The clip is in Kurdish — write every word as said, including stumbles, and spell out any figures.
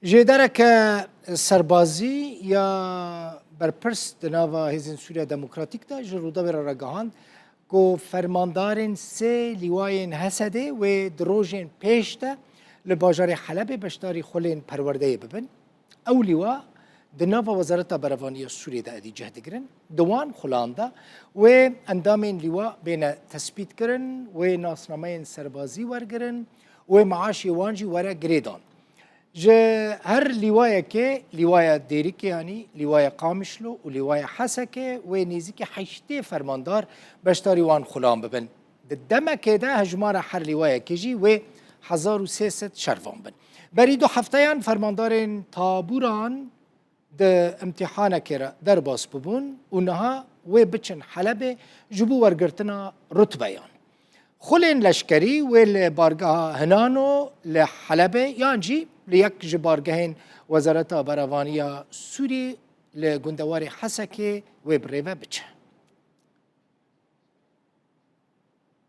Jêdereke serbazî ya berpirs di nava Hêzên Sûriya Demokratîk de ji Rûdawê re ragihand ku fermandarên sê lîwayên Hesedê wê di rojên pêş de li bajarê Helebê beşdarî xulên perwerdeyê bibin. Ew lîwa di nava Wezareta Berevanî ya Sûriyê de êdî cih digirin. Di wan xulan de wê endamên lîwa bêne tespîtkirin, wê nasnameyên serbazî wergirin, wê maaşê wan jî were girêdan. Ji her lîwayekê, lîwaya Dêrikê yanî, lîwaya Qamişlo û lîwaya Hesekê wê nêzîkî heştê fermandar beşdarî wan xulan bibin. Di demekê de hejmara her lîwayekê jî wê hezar û sê sed şervan bin. Berî du hefteyan fermandarên tabûran di imtîhanekê re derbas bibûn û niha wê biçin Helebê ji bo wergirtina rutbeyan. Xulên leşkerî wê li bargeha Hinano li Helebê yan jî li yek ji bargehên Wezareta Berevaniya Sûrî li gundewarê Hesekê wê bi rê ve biçe.